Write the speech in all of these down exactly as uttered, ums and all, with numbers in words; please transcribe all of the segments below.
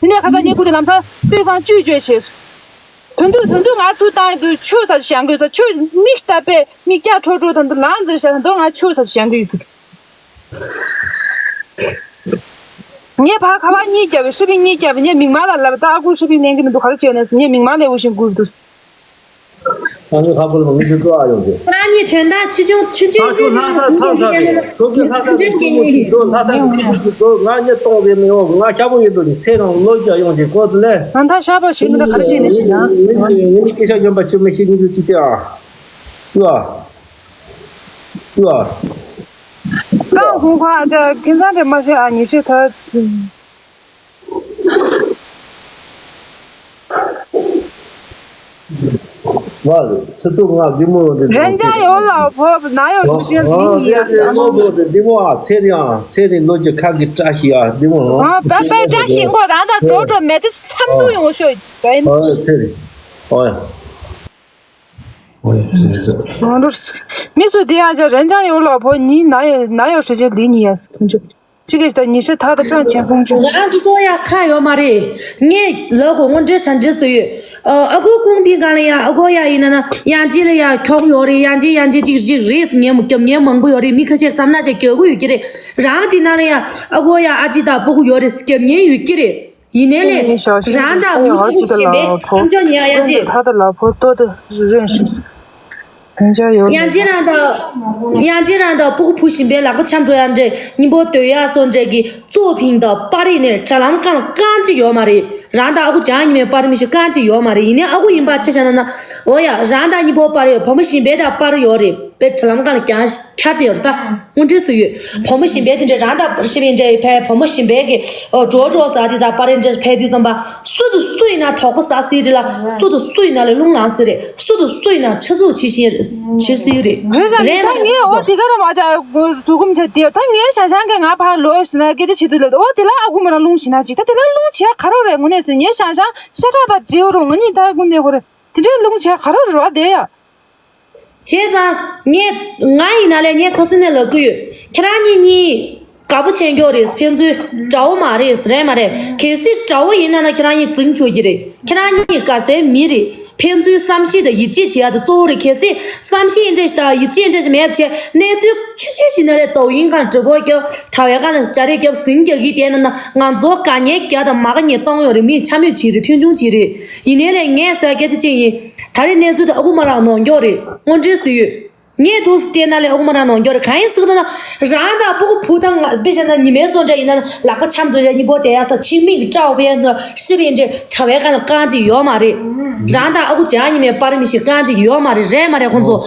དེ་ནས་ཁ་སང་ངས་ཁོ་དེ་ལམ་སང་ལྟོས་སང་བཅུད་བཅོས་བྱས་སོང་། དོན་དུ་དོན་དུ་ང་ཚུར་བཏང་ཡོད་དུས་ཆོས་ཟ་ཞེས་དགོས་ས། ཆོས་མིག་ལྟ་པས་མིག་སྐྱ་ཁྲོ་ཁྲོ་དང་དུ་ལང་ཟེར་ཞེས་དོན་ང་ཆོས་ཟ་ཞེས་དགོས་ཡོད་ཟིག་ངས་ཕར་ཁ་པར་གཉིས་བརྒྱབ་པའི་ཧྲི་པིན་གཉིས་བརྒྱབ་པའི་ངས་མིག་མང་ལ་ལབ། ད་ཨ་ཁུ་ཧྲི་པིན་ལེན་གི་མི་འདུག་ག་རེ་བྱས་ནས་ངས་མིག་མང་ལས་འུ་ཤིང་སྒུག་འདུག་ང་ཚོ་ཁ་པར་ལ་མི་ཚོ་ཀྲོ་ཨ་ཡོང་གི། ཁོ་རང་གཉིས་དོན་དག་ཆེ་ཆུང་ཆུང་ཆུང་ཨ་ཁྱོད་ལྷ་ས་ཐང་ཚ་གི་ཁྱོད་ཀྱི་ལྷ་ས་གི་ཁུ་མོ་ཞིག་འགྲོ། ལྷ་ས་གི་ཁུ་མོ་ཞིག་འགྲོ། ང་གཉིད་གཏོང་བའི་མི་འོང་། ང་སྐྱ་བོ་ཡིན་འགྲོ་ནི་ཚེ་རང་ལོ་བརྒྱ་ཡོང་གི་གོ་དུ་ལས། ང་ད་ཤ་པ་ཞིག་ནི་ག་རེ་བྱས་ནས་ཤི་ན། ངེད་ཀྱི་སྐད་ཆ་ཡོན་པ་ཅི་མི་ཤེས། ངེད་ཚོ་ཅི་སྟེ་ཨ། ཡོ་ཨ། ཡོ་ཨ། ཀང་ཧུང་ཁ་ཅག་ཁྱིམ་ཚང་དེ་མ་ཤེས་ཨ། ཉི་ཤེས་ཐ། ང་ཚེ་ཚུགས་ང་འདི་མོ་འདི་རེན་ཅང་ཡོད་ལ་བོ་ན་ཡོད་ཞུ་ཅན་འདི་ཡིན་ཡ་ས་ཨ་ནོ་བོ་འདི་མོ་ཨ། ཚེ་རིང་ཨ། ཚེ་རིང་ལོ་རྒྱུ་ཁ་གི་བཀྲ་ཤིས་ཨ། འདི་མོ་ཨ། པེ་པེ་བཀྲ་ཤིས་ཀོ་རང་དང་འགྲོ་འགྲོ་མེད་ཚེ་བསམ་བློ་ཡོང་ཤོས་ཡིན། ཨ་ཚེ་རིང་ཨ། ཨོ་ཡ། མི་སུ་དེ་ཡང་ཅག་རེན་ཅང་ཡོད་ལ་བོ་ཉིན་ན་ཡོད་ན་ཡོད་ཞུ་ཅན་འདི་ཡིན་ཡ་ས་ཁོང་ཚོ། ཅི་གེ་ད་ཉི་ཤུ་ཐག་ཏུ་ཀྲང་ཆེན་ཕུང་ཆུ། ང་སོ་སོ་ཡ་ཁ་ཡོད་མ་རེད། ངས་ལབ་གོ་དངོས་འབྲེལ་བྱ་འབྲེལ་སུ་ཡོད། ཨ་ཁུ་ཀུང་ཕིང་གང་ལ་ཡ་ཨ་ཁུ་ཡ་ཡིན་ན་ན་ཡང་ཅི་ལ་ཡ་ཁྱོག་ཡོད་རེད། ཡང་ཅི་ཡང་ཅི་ཅིག་ཅིག་རེད་ཟེར་ཉན་མོ་སྐྱབས་ཉན་མང་པོ་ཡོད་རེད། མི་ཁ་ཤས་བསམ་ན་ཅིག་རྒྱག་གི་ཡོད་ཀྱི་རེད། རང་དེ་ན་ལ་ཡ་ཨ་ཁུ་ཡ་ཨ་ཅི་ད་སྤུ་གུ་ཡོད་རེད་སྐྱབས་ཉན་ཡོད་ཀྱི་རེད། ཡིན་ནའི་ལས་རང་དང་མི་སྤུ་གུ་གཞན་པའི་ཁམས་ཕྱོགས་ཉན་ཡ་ཡ་ཅི། ད་ད་ལ་ཕོ་ཏོ་དེ་རེད་ཤི། ཡང་ཅི་རང་དང་ཡང་ཅི་རང་དང་སྤུ་གུ་བུ་གཞན་པའི་ལག་པ་འཆམ་འགྲོ་ཡ་འདྲེ་སྙིང་པོ་སྡོད་ཡ་སོ་འདྲེ་གི་གཙོ་ཕིང་དང་པར་རིས་ནས་དྲ་ལམ་ཁང་རྐང་གཅིག་ཡོད་མ་རེད། རང་དང་ཨ་ཁུ་ཅང་ཉི་མའི་པར་མི་ཤི་རྐང་གཅིག་ཡོད་མ་རེད། ཡིན་ནའི་ཨ་ཁུ་ཡིན་པ་ཆེ་ཤ་ན་ན་འོ་ཡ་རང་དང་སྙིང་པོ་པར་ཡོད། བུ་མོ་གཞན་པའི་དང་པར་ཡོད་རེད། པའི་དྲ་ལམ་ཁང་ལ་ཀྱང་ཁྱར་ཏེ་ཡོད་རེད་ད། དངོས་འབྲེལ་སུ་ཡོད། བུ་མོ་གཞན་པའི་དེ་འདྲའི་རང་དང་ཤི་བའི་འདྲའི་ཕའི་བུ་མོ་གཞན་པའི་གི་འགྲོ་འགྲོ་ཟ་དེ་དང་པར་རེ་འདྲ་ཕའི་དུས་ཙམ་པ་སུ་དང་སུ་ཡིན་ན་དོགས་པ་ཟ་སྲིད་རེད་ལ། སུ་དང་སུ་ཡིན་ན་ལ་རླུང་ལངས་སྲིད་རེད། སུ་དང་སུ་ཡིན་ན་ཁྲི་ཚུགས་བྱེད་བཞིན་བྱེད་སྲིད་རེད། རེད་ར་རེད་ད་ངས་འོ་དེ་ག་ར་མ་བྱ་གཟུགས་ཁུམ་བྱས་དེ་ད་ངས་ཞང་ཞང་གི་ང་ཕར་ལོས་ཟིན་ན་སྐད་ཆ་བྱེད་དུས་ལབ་འོ་དེ་ལ་ཨ་ཁུ་མོ་རང་རླུང་བྱེད་ན་ཅིག་ད་དེ་ལ་རླུང་བྱེད་ག་རོ་རེད། དངོས་གནས་ཟིན་ངས་ཞང་ཞང་ཤ་ཁྲག་དང་འབྲེལ་རུང་ང་གཉིས་ད་དངོས་གནས་ཧོ་རེད། དེ་འདྲའི་རླུང་བྱེད་ག་རོ་རེད་བ་དེ་ཡ། བྱས་ཙང་ངས་ང་ཡིན་ན་ལས་ངས་ཁ་སང་ནས་ལབ་ཀྱི་ཡོད། ཁྱེད་རང་གཉིས་གཉིས་དགའ་པོ་བྱེད་མགྱོགས་རེད། ཕན་ཚུན་དགྲ་བོ་མ་རེད་རེད་མ་རེད། གལ་སྲིད་དགྲ་བོ་ཡིན་ན་ན་ཁྱེད་རང་གཉིས་འཛིང་ཆོག་གི་རེད། ཁྱེད་རང་གཉིས་དགའ་སའི་མི་རེད། ཕན་ཚུན་བསམ་ཤེས་དང་ཡིད་ཆེས་བྱེད་ཡ་དེ་གཙོ་བོ་རེད། གལ་སྲིད་བསམ་ཤེས་འདྲ་ཞིག་དང་ཡིད་ཆེས་འདྲ་ཞིག་མེད་པ་བྱས་གནས་ཚུལ་ཆུ་ཆུ་ཞིག་ན་ལས་ཏོག་ཡིན་གང་གྲི་པོ་སྐྱོབ་དྲ་བའི་གང་ལ་སྐྱ་རེ་སྐྱབས་ཟིང་རྒྱག་གི་དེ་ན་ན་ང་ཚོ་དགའ་ཉེ་རྒྱ་དང་མ་དགའ་ཉེ་གཏོང་ཡོད་རེད། མིས་འཕྱ་སྨོད་བྱེད་རེད། མཐུན་ཆུང་བྱེད་རེད། ཡིན་ནའི་ལས་ངས་ཟེར་སྐད་ཆ་གཅིག་ཡིན། ད་རེས་གནས་ཚུལ་དེ་ཨ་ཁུ་མ་རང་ནོར་མགྱོགས་རེད། དངོས་འབྲེལ་སུ་ཡོད། ངས་འདུག་སེ་བལྟས་ན་ལས་ཨ་ཁུ་མ་རང་ནོར་མགྱོགས་རེད། གང་ཡིན་ཟེར་ན་རང་དང་སྤུ་གུ་བུ་དང་ང་དཔེ་བཞག་ན་ཉི་མའི་སོ་འདྲ་ཡིན་ན་ལག་པ་འཆམ་འགྲོ་ཡ་གཉིས་པོ་དེ་ཡ་ས་ཆིང་མིག་སྐྲག་པའི་ཤི་བའི་འདྲེ་དྲ་བའི་ཀ་ལ་རྐང་གཅིག་ཡོད་མ་རེད། རང་དང་ཨ་ཁུ་ཅང་ཉི་མའི་པར་མི་ཤེས་རྐང་གཅིག་ཡོད་མ་རེད། རེད་མ་རེད་ཁོང་ཚོ།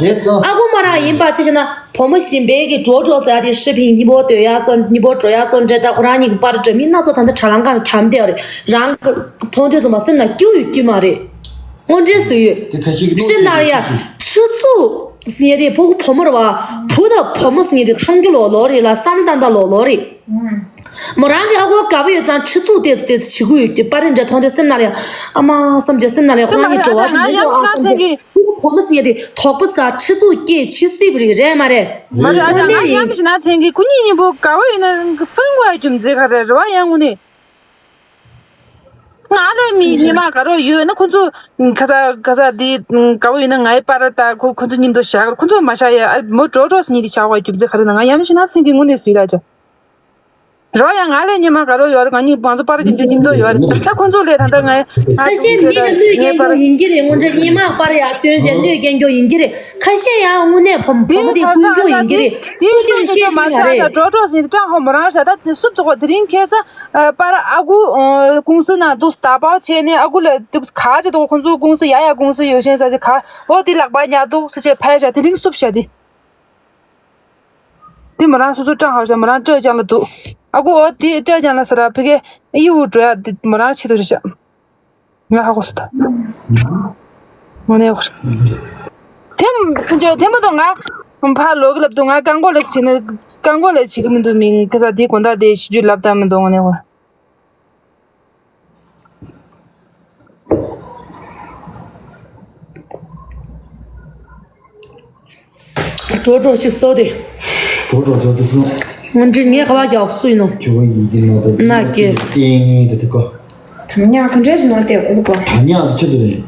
ཨ་ཁུ་མ་རང་ཡིན་པ་ཆེ་ཤ་ན་བུ་མོ་གཞན་པའི་གི་འགྲོ་འགྲོ་ཟེར་ཡ་དེ་ཤི་བའི་གཉིས་པོ་སྡོད་ཡ་སོ་གཉིས་པོ་འགྲོ་ཡ་སོ་འདྲེ་ད་ཁོ་རང་གཉིས་ཀྱི་པར་འདྲ་མི་སྣ་ཚོགས་ད་ལྟ་དྲ་ལམ་ཀ་ལ་འཁྱམ་བསྡད་ཡོད་རེད། རང་གི་མཐོང་དུས་ཙམ་པ་སེམས་ན་སྐྱོ་ཡོད་ཀྱི་མ་རེད། དངོས་འབྲེལ་སུ་ཡོད། དེ་ཁ་ཤས་ཀྱི་ཤི་ན་ཡ་ཁྲི་ཚུགས་ཟེར་ཡ་དེ་ཕྲུ་གུ་བུ་མོ་རེད་བ། བུ་དང་བུ་མོ་ཟེར་ཡ་དེ་མཚང་རྒྱུ་ལོག་ལོག་རེད་ལ་བསམ་བློ་ཏན་ཏན་ལོག་ལོག་རེད། མོ་རང་གི་ཨ་ཁུ་དགའ་པོ་ཡོད་ཙང་ཁྲི་ཚུགས་ཏེ་ཏེ་བྱེད་ཀྱི་ཡོད་ཀྱི་པར་རིས་འདྲ་མཐོང་དུས་སེམས་ནང་ལ་ཡ་ཨ་མ་བསམ་གྱི་སེམས་ནང་ལ་ཡ་ཁོ་རང་གི་འགྲོ་བ་ང་ཡང་ཤ་ཚན་གྱི་ཕྲུ་གུ་བུ་མོ་ཟེར་ཡ་དེ་དོགས་པ་ཟ་ཁྲི་ཚུགས་སྐྱེས་ཕྱི་སྲིད་པ་རེད་རེད་མ་རེད། མ་རེད་ཨ་ཅག་ང་ཡང་ཤི་ན་ཚན་གྱི་ཁོ་གཉིས་གཉིས་པོ་དགའ་པོ་ཡོད་ན་ཧྥང་བའི་རྒྱུ་མཚན་ག་རེ་རེད་བ་ཡང་ངུ་ནི། ང་ལས་མི་སྙན་མ་ག་རོ་ཡོད་ན་ཁོ་ཚོ་ཁ་ས་ཁ་ས་འདི་དགའ་བོ་ཡོད་ན་ངའི་པར་ད་ཁོ་ཁོ་ཚོ་མཉམ་དུ་བཞག་ཁོ་ཚོ་མ་བཞག་ཡ་ཨ་མོ་འགྲོ་འགྲོ་སྙིང་རྗེ་བྱ་བ་རྒྱུ་མཚན་ག་རེ་ན་ང་ཡ་མི་ཤེས་ན་ཚིག་གི་དངོས་གནས་སུ་ཡིད་ལ་བྱ་རོ་ཡ་ང་ལས་སྙན་མ་ག་རོ་ཡོད་རེད། ང་གཉིས་བང་མཛོད་པར་གྱི་འདུ་མཉམ་དུ་ཡོད་རེད། ད་ཁོ་ཚོ་ལས་ད་ལྟ་ངའི་ཁ་ཤས་མི་ལ་གནོད་སྐྱེལ་མཁན་ཡིན་གྱི་རེད། དངོས་འབྲེལ་སྙན་མ་པར་ཡ་སྟོན་བྱས་གནོད་སྐྱེལ་མཁན་ཡིན་གྱི་རེད། ཁ་ཤས་ཡང་དངོས་གནས་བུ་མོ་དེ་ཀུན་སྐྱོ་ཡིན་གྱི་རེད། དེ་ཀུན་སྐྱོ་ཤེས་མ་རེད། འགྲོ་འགྲོ་ཟིན་ཀྲང་ཧོ་མོ་རང་ཤ་ད་དེ་སུབ་དོག་དེ་རིང་ཁེ་ས། པར་ཨ་ཁུ་ཀུང་སི་ནང་འདུག་ད་པའོ་བྱས་ནས་ཨ་ཁུ་ལ་འདུག་ག་ཅི་འདུག་ཁོང་ཚོ་ཀུང་སི་ཡ་ཡ་ཀུང་སི་ཡོད་ཤེས་ས་ཅི་ག་འོ་དེ་ལག་པ་ཉར་འདུག་སི་ཆེ་ཕལ་ཤ་དེ་རིང་སུབ་ཤ་དེ། དེ་མོ་རང་སོ་སོ་ཀྲང་ཧོ་ཤ་མོ་རང་ཀྲེ་ཅང་ལ་འདུག་ཨ་ཁུ་འོ་དེ་ཀྲེ་ཅང་ལ་ས་ར་ཕི་ཀེ་ཨི་ཡུ་འགྲོ་ཡ་དེ་མོ་རང་ཆེད་དུ་རེད་ཤ། ང་ཧ་གོ་སོ་ད། ངོ་ནས་གོ་སོ། དེ་ཁོང་ཚོ་དེ་མོ་དང་ང་ཕར་ལོག་གི་ལབ་དུས་ང་རྐང་མགོ་ལ་བྱིན་ནས་རྐང་མགོ་ལ་བྱེད་ཀྱི་མི་འདུག་མིང་ཁ་ས་དེའི་དགོན་བདག་དེ་ཤི་རྒྱུ་ལབ་ད་མི་འདུག་ངོ་ནས་གོ། འགྲོ་འགྲོ་ཞིག་གསོ་དེ། འགྲོ་འགྲོ་འགྲོ་འདུག་སོང་། ངོ་འདྲི་ངས་ཁ་བ་རྒྱག་སུ་ཡིན་ནོ། ཁྱོད་ཡིན་གྱི་ནོ་དེ། ན་ཀྱེ། ལྟས་ངན་དེ་དེ་ཀོ། དམ་ཉག་ག་འདྲས་སུ་ནོར་ཏེ་འུ་གོ། དམ་ཉག་དེ་ཆི་དེ་རེད།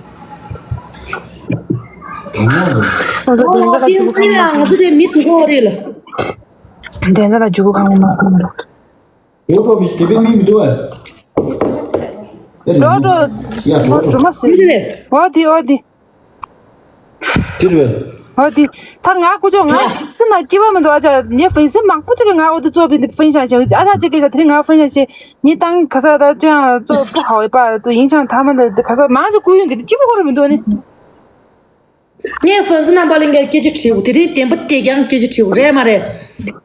དམ་ཉག་དེ། ང་ཚོ་བདེན་རྫས་ལ་འཇུག་གི་ཁ་མ་ང་ཚོ་དེ་མི་དུ་གོ་རེད་ལ། བདེན་རྫས་ལ་འཇུག་གི་ཁ་མ་མ་ཁ་མ་རོགས། འགྲོ་འགྲོ་མི་དེ་པའི་མི་མི་འདུག་ཨ། འགྲོ་འགྲོ། ཡ་འགྲོ་འགྲོ། འགྲོ་མ་ཟེར། འོ་དེ་འོ་དེ། དེ་རེད་པས། ཨོ་དེ། ད་ང་ཀུ་ཅོ་ང་སེམས་ལ་སྐྱིད་པ་མི་འདུག་ཨ་ཅག་ངའི་ཧྥན་སི་མང་པོ་ཅིག་གིས་ང་ཨོ་དེ་ཙོ་པི་ཧྥན་ཤ་ཤེ་ཨ་ཐག་ཅིག་གིས་ཤ་དེ་རིང་ང་ཧྥན་ཤ་ཤེ་ངའི་ཏང་ག་ས་ད་ཅང་ཙོ་ཕུ་ཧའོ་ཡི་པ་དུ་ཡིན་ཅང་ཐ་མ་ད་ག་ས་མང་ཅིག་ཀུ་ཡོང་གི་དེ་སྐྱིད་པོ་ཁོ་ར་མི་འདུག་ནི། ངས་ཧྥན་སི་རྣམ་པ་ལ་ངས་སྐད་ཆ་དྲིས་དེ་རིང་བདེན་པ་དེ་ཀྱང་སྐད་ཆ་དྲིས་རེད་མ་རེད།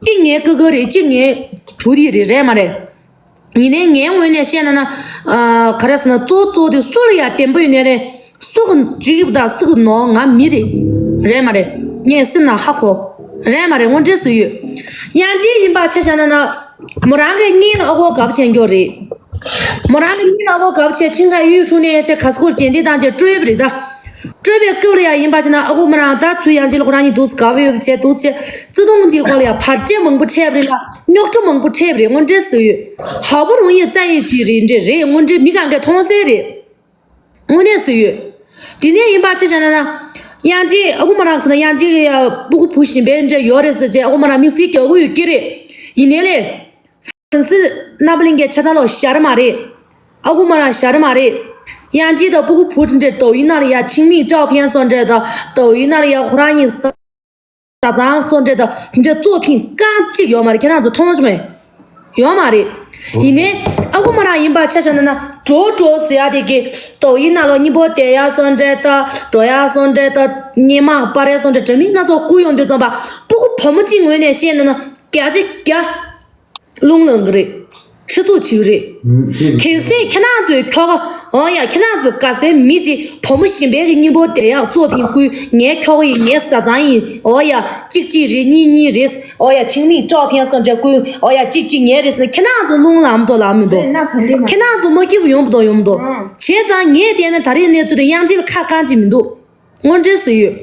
གཅིག་ངའི་ཀུ་ཀུ་རེད་གཅིག་ངའི་དུ་དི་རེད་རེད་མ་རེད། ཡིན་ནའི་ངའི་ངོས་ནས་བཤད་ན་ན། ཨ། ག་རེ་ཟེར་ན་གཙོ་བོ་གཙོ་བོ་དེ་སུ་ལ་ཡང་བདེན་པ་ཡོད་ནའི་རེད། སུ་གི་འགྲིག་གི་དང་སུ་གི་ནོར་ང་མི་རེད། རེད་མ་རེད། ངས་སེམས་ནང་ཧ་གོ། རེད་མ་རེད་དངོས་འབྲེལ་སུ་ཡོད། ཡང་ཅིག་ཡིན་པ་ཆ་བཞག་ན་ན། མོ་རང་གི་གཉིད་ལ་ཨ་ཁུ་དགའ་པོ་བྱེད་མཁན་རེད། མོ་རང་གི་གཉིད་ལ་ཨ་ཁུ་དགའ་པོ་བྱེད་ཆིང་ཁ་གཡུ་ཧྲུང་ནས་ཆེ་ག་སྐོར་རྗེས་འདེད་བཏང་རྗེས་སྤྲོད་པ་རེད་ད། སྤྲོད་པའི་སྐབས་ལ་ཡང་ཡིན་པ་བྱས་ན་ཨ་ཁུ་མོ་རང་ད་ཚུར་ཡང་ཅིག་ལ་ཁོ་རང་གཉིས་འདུག་དགའ་པོ་ཡོད་པ་བྱས་འདུག་བྱས་བརྩེ་དུང་འདི་སྐོར་ལ་ཡང་བར་ཆད་མང་པོ་འཕྲད་པ་རེད་ལ་རྙོག་དྲ་མང་པོ་འཕྲད་པ་རེད་དངོས་འབྲེལ་སུ་ཡོད། ཧ་བོ་རུང་ཡི་རྩ་ཡི་ཆི་རེད་འདྲེ་རེད་དངོས་འབྲེལ་མི་གང་གས་མཐོང་གསལ་རེད། དངོས་གནས་སུ་ཡོད། དེ་ནས་ཡིན་པ་ཆི་བྱས་ན་ན། ཡང་ཅིག་ཨ་ཁུ་མོ་རང་སུ་ན་ཡང་ཅིག་ཡ་སྤུ་གུ་བུ་བཞིན་པའི་འདྲེ་ཡོད་རེད་ཟེར་བྱས་ཨ་ཁུ་མོ་རང་མི་སུའི་རྒྱག་གི་ཡོད་ཀྱི་རེད། ཡིན་ནའི་ལས། ཧྥན་སི་རྣམ་པ་གླིང་གའི་ཆ་ཚང་ལོ་ཞར་མ་རེད། ཨ་ཁུ་མོ་རང་ཞར་མ་རེད། ཡང་ཅིག་དང་སྤུ་གུ་བུ་འདྲེ་ཏོག་ཡིན་ན་ལ་ཡ་ཆིང་མིང་ཀྲའོ་ཕན་སོང་འདྲེ་དང་ཏོག་ཡིན་ན་ལ་ཡ་ཁོ་རང་གཉིས་ཟ་ཚང་སོང་འདྲེ་དང་འདྲེ་གཙོ་ཕིང་རྐང་གཅིག་ཡོད་མ་རེད་ཁྱེད་རང་ཚོ་མཐོང་སོང་ངས། ཡོད་མ་རེད། ཡིན་ནའི་ཨ་ཁུ་མོ་རང་ཡིན་པ་ཆ་བཞག་ན་ན་འགྲོ་འགྲོ་ཟེར་ཡ་དེ་གི་ཏོག་ཡིན་ན་ལོ་གཉིས་པོ་དེ་ཡ་སོང་འདྲེ་དང་འགྲོ་ཡ་སོང་འདྲེ་དང་སྙེ་མ་པ་རེ་སོང་འདྲེ་དྲ་མིག་སྣ་ཚོགས་བསྐུར་ཡོང་དུས་ཙམ་པ་སྤུ་གུ་བུ་མོ་གཅིག་ངོས་ནས་བཤད་ན་ན་བརྒྱ་ཆ་བརྒྱ། རླུང་ལངས་གི་རེད། ཁྲི་ཚོ་བྱེད་གི་རེད། ཨུམ། དེ་རེད། གལ་སྲིད་ཁྱེད་རང་ཚོའི་ཁྱོ་ག་འོ་ཡ་ཁྱེད་རང་ཚོའི་དགའ་སའི་མི་གཅིག་བུ་མོ་གཞན་པའི་གི་སྙིང་པོ་དེ་ཡག་གཙོ་ཕིང་བསྐུལ་ངའི་ཁྱོ་ག་ཡིན་ངའི་བཟའ་ཚང་ཡིན་འོ་ཡ་གཅིག་གཅིག་རེད་གཉིས་གཉིས་རེད་འོ་ཡ་ཆིང་མིང་ཀྲོག་ཕན་སོང་འདྲ་བསྐུལ་འོ་ཡ་གཅིག་གཅིག་ངའི་རེད་ཟེར་ན་ཁྱེད་རང་ཚོ་རླུང་ལངས་མདོག་ལངས་མི་འདུག་ཁྱེད་རང་ཚོ་མ་སྐྱིད་པོ་ཡོང་མདོག་ཡོང་མདོག་བྱས་ཙང་ངས་བལྟས་ན་ད་རེས་གནས་ཚུལ་དེ་དབྱངས་ཅན་ལ་ཁ་བཀང་གི་མི་འདུག་དངོས་འབྲེལ་སུ་ཡོད།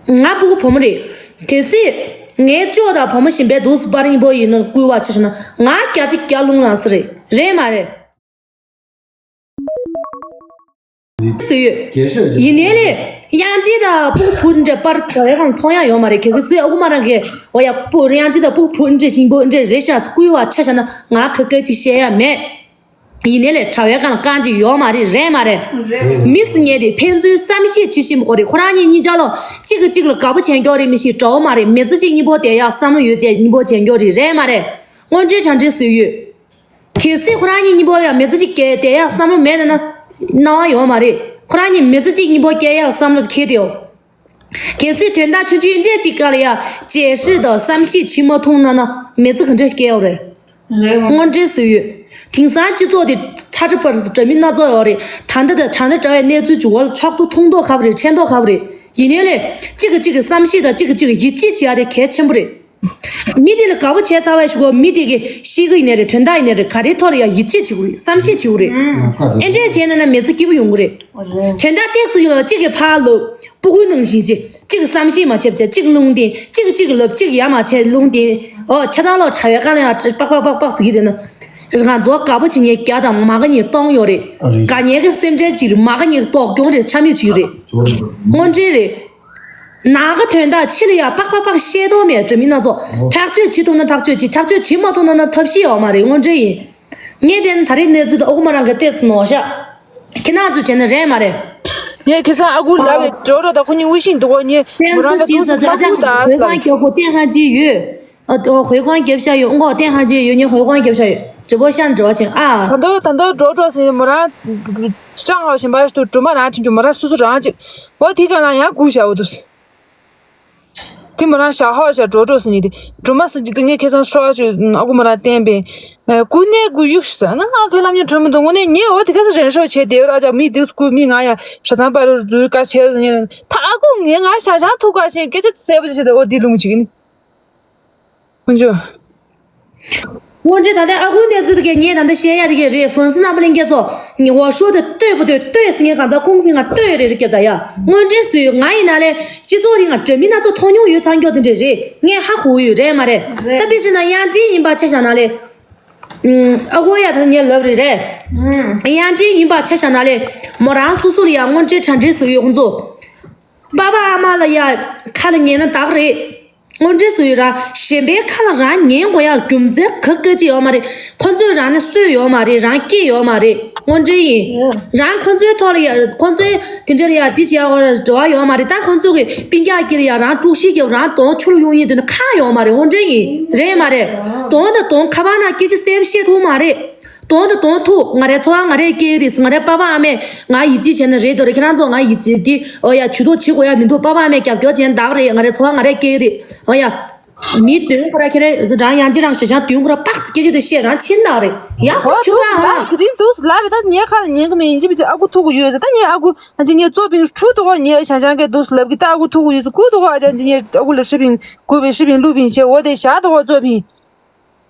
ང་སྤུ་གུ་བུ་མོ་རེད། གལ་སྲིད། ངའི་ཅོ་དང་བུ་མོ་གཞན་པའི་འདུག་སུ་པར་གཉིས་པོ་ཡིན་ན་བསྐུལ་བ་ཆ་བཞག་ན་ང་བརྒྱ་ཆ་བརྒྱ་རླུང་ལངས་ས་རེད། རེད་མ་རེད། སུ་ཡོད། རྒྱལ་སྲས་ཀྱི་ཡིན་ནའི་ལས། དབྱངས་ཅན་དང་སྤུ་གུ་བུ་འདྲེ་པར་དྲ་བའི་སྒང་མཐོང་ཡ་ཡོད་མ་རེད་གལ་སྲིད་ཨ་ཁུ་མོ་རང་གིས་འོ་ཡ་སྤུ་དབྱངས་ཅན་དང་སྤུ་གུ་བུ་འདྲེ་ཞིང་པོ་འདྲེ་རེད་ཤག་སུ་བསྐུལ་བ་ཆ་བཞག་ན་ང་ཁ་སྐད་ཅིག་བཤད་ཡ་མེད། ཡིན་ནའི་ལས་དྲ་བའི་སྒང་རྐང་གཅིག་ཡོད་མ་རེད་རེད་མ་རེད། རེད། མི་སུ་ཉལ་དེ་ཕན་ཚུན་བསམ་ཤེས་བྱེད་ཤེས་མི་དགོས་རེད་ཁོ་རང་གཉིས་གཉིས་ཆ་ལོ་གཅིག་གིས་གཅིག་ལ་དགའ་པོ་བྱེད་མགྱོགས་རེད་མི་ཤེས་འདྲ་བོ་མ་རེད་མི་ཚེ་གཅིག་གཉིས་པོ་དེ་ཡག་བསམ་བློ་ཡོད་ཅེས་གཉིས་པོ་བྱེད་མགྱོགས་རེད་རེད་མ་རེད། དངོས་འབྲེལ་དྲང་འབྲེལ་སུ་ཡོད། གལ་སྲིད་ཁོ་རང་གཉིས་གཉིས་པོ་ལ་ཡང་མི་ཚེ་གཅིག་སྐྱེལ་དེ་ཡག་བསམ་བློ་མེད་ན་ན། སྣང་བ་ཡོད་མ་རེད་ཁོ་རང་གཉིས་མི་ཚེ་གཅིག་གཉིས་པོ་སྐྱེལ་ཡག་བསམ་བློ་འཁྱེར་དེ་ཡོད། གལ་སྲིད་དོན་དག་ཆུང་ཆུང་འདྲས་ཅིག་སྐབས་ལ་ཡ་བརྗེད་ཤེས་དང་བསམ་ཤེས་བྱེད་མ་ཐུབ་ན་ན་མི་ཚེ་ག་འདྲས་སྐྱེལ་ཡོད་རེད། རེད་བ། དངོས་འབྲེལ་སུ་ཡོད། དེང་སང་སྤྱི་ཚོགས་དེ་ཁྲ་ཁྲ་པར་འདྲ་མིན་སྣ་ཚོགས་ཡོད་རེད་ད་ལྟ་དང་དྲང་བདེན་དྲ་བའི་གནས་ཚུལ་བྱུང་བ་ལ་ཕྱོགས་གཏོགས་མཐོང་མདོག་ཁ་པོ་རེད་ཕྲན་མདོག་ཁ་པོ་རེད། ཡིན་ནའི་ལས་གཅིག་གིས་གཅིག་གི་བསམ་ཤེས་དང་གཅིག་གིས་གཅིག་གི་ཡིད་ཆེས་བྱེད་ཡ་དེ་གལ་ཆེན་པོ་རེད། མི་དེ་ལ་དགའ་པོ་བྱས་ཚར་བའི་གཞུག་གུ་མི་དེ་གི་གཤིས་ཀ་ཡིན་ནའི་རེད་དོན་དག་ཡིན་ནའི་རེད་ག་རེའི་ཐོག་ལ་ཡང་ཡིད་ཆེས་བྱེད་དགོས་རེད་བསམ་ཤེས་བྱེད་དགོས་རེད། ཨ་འདྲས་བྱས་ན་ན་མི་ཚེ་སྐྱིད་པོ་ཡོང་གི་རེད། དོན་དག་ཏོག་ཙམ་ཡོད་ལ་གཅིག་གིས་ཕར་ལབ་སྤུ་གུའི་ནང་བཞིན་བྱེད་གཅིག་གིས་བསམ་ཤེས་མ་བྱས་བྱས་གཅིག་རླུང་བསྟན་གཅིག་གིས་གཅིག་ལབ་གཅིག་ཡ་མ་བྱས་རླུང་བསྟན་ཨོ་ཆ་ཚང་ལོག་དྲ་བའི་སྒང་ལ་ཡང་པག་པག་པག་པག་ཟེར་གྱི་དེ་ན་ང་ཚོ་དགའ་པོ་བྱེད་མཁན་བརྒྱ་དང་མ་དགའ་མཁན་སྟོང་ཡོད་རེད། ཨ་རེད། དགའ་མཁན་གྱི་སེམས་ཁྲལ་གཅིག་རེད་མ་དགའ་མཁན་གྱི་དོགས་སྐྱོང་རེད་ཆ་མེད་གཅིག་རེད། དངོས་འབྲེལ་རེད། ནང་གི་དོན་དག་ཕྱི་ལ་ཡ་པག་པག་པག་བཤད་དོ་མེད་འདྲ་མིན་སྣ་ཚོགས་ཐག་གཅོད་བྱེད་ཐུབ་ན་ཐག་གཅོད་བྱེད་ཐག་གཅོད་བྱེད་མ་ཐུབ་ན་ན་ཐབས་ཤེས་ཡོད་མ་རེད་དངོས་འབྲེལ་ཡིན། ངས་བལྟས་ན་ད་རེས་གནས་ཚུལ་དེ་ཨ་ཁུ་མོ་རང་གི་ཏོག་ཙམ་ནོར་ཤག་ཁྱེད་རང་ཚོས་བྱས་ན་རེད་མ་རེད། ངས་ཁ་སང་ཨ་ཁུ་ལབ་པའི་འགྲོ་འགྲོ་དང་ཁོ་གཉིས་དབུལ་ཞིང་འདུག་གོ་ངས་ཕན་མོ་རང་ཚུལ་ལ་ཅིག་ཟ་ཅག་ཅག་ཧོས་ཁང་རྒྱབ་པོ་བསྟན་ཧ་ཅི་ཡོད། ཨ་ཏོ་ཧོས་ཁང་རྒྱབ་ཤག་ཡོད་མགོ་བསྟན་ཧ་ཅི་ཡོད་ངས་ཧོས་ཁང་རྒྱབ་ཤག་ཡོད་འདྲི་པོ་ཤ་འདྲི་བ་ཆེ་ཨ། ད་འདོ་ད་འདོ་འགྲོ་འགྲོ་ཟེར་མོ་རང་ཅང་ཧ་ཞིམ་པ་རེད་འདུག་སྦྲུམ་མ་རང་ཁྲིམས་རྒྱུ་མོ་རང་སོ་སོ་རང་ཅིག་འོ་དེ་ག་ལ་ཡང་སྒུག་བཞག་འོ་འདུག་དེ་མོ་རང་ཞག་ཧོར་ཞག་འགྲོ་འགྲོ་ཟེར་ནི་དེ་སྦྲུམ་མ་ཟེར་གྱི་དེ་ངས་ཁ་སང་ཧྲོ་ཞུ་ཨ་ཁུ་མོ་རང་བསྟན་པས་ཀུ་ནས་ཀུ་གཡུག་ཞུ་ཟེར་ན་ང་ཁོའི་ལམ་ཉན་གྲོལ་མི་འདུག་དངོས་གནས་ངས་འོ་དེ་ག་ས་རན་ཧྲོ་བྱས་བསྡད་ཡོད་ར་ཅག་མི་དེ་སྐུ་མི་ང་ཡ་ཧྲ་ཚང་པ་རུ་འཛུལ་དཀའ་ཆེ་ཟེར་ནི་ད་ཨ་ཁུ་ངས་ང་ཞག་ཞག་ཐུག་དཀའ་ཆེ་སྐད་ཆ་གསལ་པོ་བྱས་ཏེ་འོ་དེ་ལུང་བྱེད་ཀྱི་ནི། ཀུན་སྤྱོད། དངོས་འབྲེལ་ད་ལྟ་ཨ་ཁུའི་གནས་ཚུལ་དེ་གས་ངས་ད་ལྟ་བཤད་ཡ་དེ་གས་རེད་ཧྥུན་སི་རྣམ་པ་ལྷན་རྒྱས་ཚོ་ངས་འོ་ཤོ་དེ་ལྟོས་པོ་དེ་ལྟོས་ཟེར་ངས་གང་ཚ་ཀུང་ཕིང་ང་ལྟོས་རེད་རེད་རྒྱབ་ད་ཡ་དངོས་འབྲེལ་སུས་ང་ཡིན་ན་ལས་སྤྱི་ཚོགས་རིང་ང་འདྲ་མིན་སྣ་ཚོགས་མཐོང་མྱོང་ཡོད་ཚང་མགྱོགས་དེ་འདྲས་རེད་ངས་ཧ་གོ་ཡོད་རེད་མ་རེད་རེད། ད་དཔེ་བྱས་ན་དབྱངས་ཅན་ཡིན་པ་ཆ་བཞག་ན་ལས། ཨ་ཁུ་ཡ་ད་ངས་ལབ་རེད་རེད། ཡང་ཅིག་ཡིན་པ་ཆ་བཞག་ན་ལས་མོ་རང་སོ་སོ་ལ་ཡ་དངོས་འབྲེལ་གྲ་འབྲེལ་བཟོ་ཡོད་ཁོང་ཚོ། པ་ཕ་ཨ་མ་ལ་ཡ་ཁ་ལ་ཉན་ན་དག་རེད། དངོས་འབྲེལ་བཟོ་ཡོད་རང་གཞན་པའི་ཁ་ལ་རང་ཉན་དགོས་ཡ་རྒྱུ་མཚན་ག་ག་ཅི་ཡོད་མ་རེད། ཁོང་ཚོས་རང་ནས་གསོས་ཡོད་མ་རེད། རང་སྐྱེས་ཡོད་མ་རེད། དངོས་འབྲེལ་ཡིན། རང་ཁོང་ཚོའི་ཐོག་ལ་ཡ་ཁོང་ཚོའི་དེ་འདྲ་ལ་ཡ་དེ་བྱས་ཡོད་ར་འབྲེལ་བ་ཡོད་མ་རེད། ད་ཁོང་ཚོ་གི་སྤུན་ཀྱག་དཀྱིལ་ལ་ཡ་རང་དཀྲུག་ཤིང་རྒྱབ་རང་གདོང་ཆུ་ལ་གཡུག་ཡིན་དེ་ནི་ཁག་ཡོད་མ་རེད། དངོས་འབྲེལ་ཡིན་རེད་མ་རེད། གདོང་དང་གདོང་ཁ་པར་ནང་སྐད་ཆ་གསལ་པོ་བཤད་ཐུབ་མ་རེད། དོན་དུ་དོན་ཐུག་ང་རའི་འཚོ་བ་ང་རས་སྐྱེལ་གི་རེད། ང་རའི་པ་ཕ་ཨ་མས་ང་ཡིད་ཆེས་བྱས་ན་རེད་དོ་རེད། ཁྱེད་རང་ཚོ་ང་ཡིད་ཆེས་དེ་ཨོ་ཡ་ཇུས་གཏོགས་བྱེད་དགོས་ཡ་མི་འདུག་པ་ཕ་ཨ་མས་རྒྱབ་སྐྱོར་བྱས་ན་འདག་རེད། ང་རའི་འཚོ་བ་ང་རས་སྐྱེལ་གི་རེད། ཨོ་ཡ། མི་དོན་ཁོ་ར་ཁྱེད་རང་ཡང་ཅི་རང་ཞེ་ཞང་དོན་ཁོ་ར་པགས་ཀྱི་སྐད་ཆ་དེ་བཤད་རང་ཕྱིན་འདག་རེད། ཡ་ཁོ་ཨོ་ཆུ་དུས་ལ་ཨ་དེ་རིང་དུས་ལ་བའི་ད་ངའི་ཁ་ལ་ཉན་གི་མེད། ཡིན་གཅིག་མིན་གཅིག་ཨ་ཁུ་ཐུག་གི་ཡོད་ཟེར། ད་ངའི་ཨ་ཁུ་ཨ་ཅི་ངའི་གཙོ་ཕིང་ཁྲུ་དུ་གོ་ངའི་ཞང་ཞང་གི་དུས་ལབ་གི་ད་ཨ་ཁུ་ཐུག་གི་ཡོད་ཟེར་ཁུ་དུ་གོ་ཨ་ཅག་ཅི་ངའི་ཨ་ཁུ་ལ་ཧྲི་ཕིང་གུ་བའི་ཧྲི་ཕིང་ལུ་ཕིང་ཆེ་འོ་དེ་ཞག་དུ་གོ་གཙོ་ཕིང་།